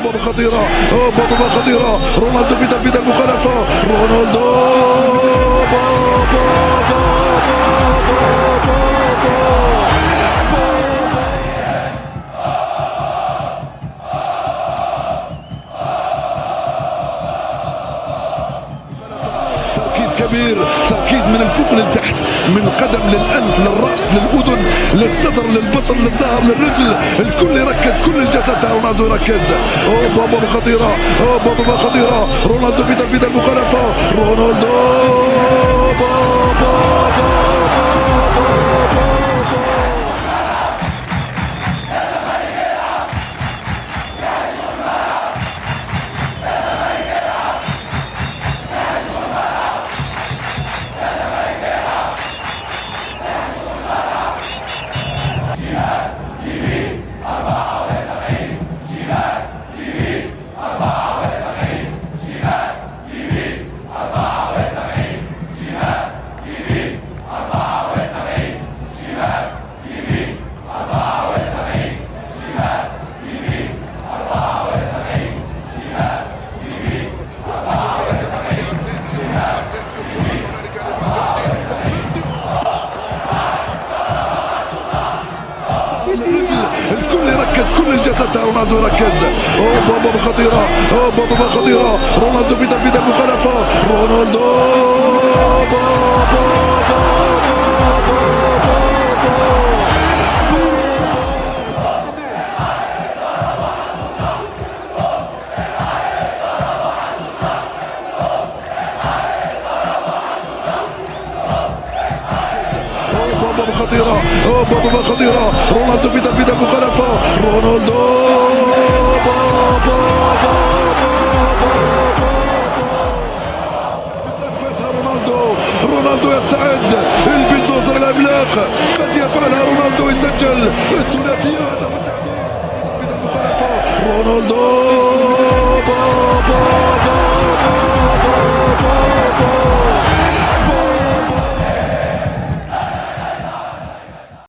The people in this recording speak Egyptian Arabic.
بابا خطيرة، بابا خطيرة، رونالدو في تنفيذ المخالفة، رونالدو بابا بابا بابا بابا. تركيز كبير، تركيز من الفوق للتحت، من القدم للأنف للرأس للأذن للصدر للبطن للظهر للرجل، الكل يركز، كل الجسد تاع رونالدو يركز. أوه بابا خطيرة، أوه بابا خطيرة، رونالدو في تنفيذ المخالفة، رونالدو بابا بابا بابا بابا. الكل يركز، كل الجسد تاع رونالدو يركز. اوه بابا خطيرة، اوه بابا خطيرة، رونالدو في تنفيذ المخالفة، رونالدو بابا بابا بابا بابا. بابا خطيرة، بابا خطيرة، رونالدو في تنفيذ المخالفة، رونالدو.